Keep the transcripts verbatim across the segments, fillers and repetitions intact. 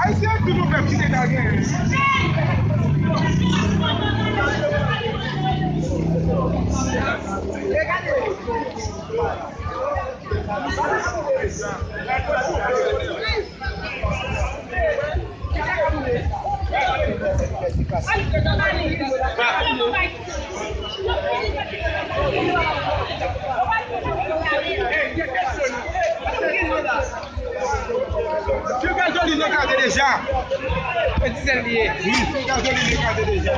Ayisyen tou nou pèp ki te ka genyen. E gade. Tout gazoline ekate deja. Wi, tout gazoline ekate deja.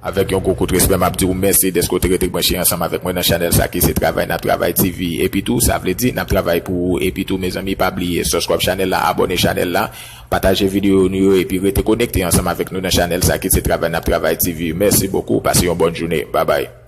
Avèk yon gwo kout respè, m ap di w mèsi dèske w te rete branche ansanm avèk mwen nan chanèl sa ki se Travay N ap Travay T V. Epi tou, sa vle di n ap travay pou ou. Epi tou, mezanmi, pa bliye, subscribe chanèl la, abòne chanèl la, pataje videyo nou yo, epi rete konekte ansanm avèk nou nan chanèl sa ki se Travay N ap Travay T V. Mèsi bokou, pase yon bòn jounen. Babay.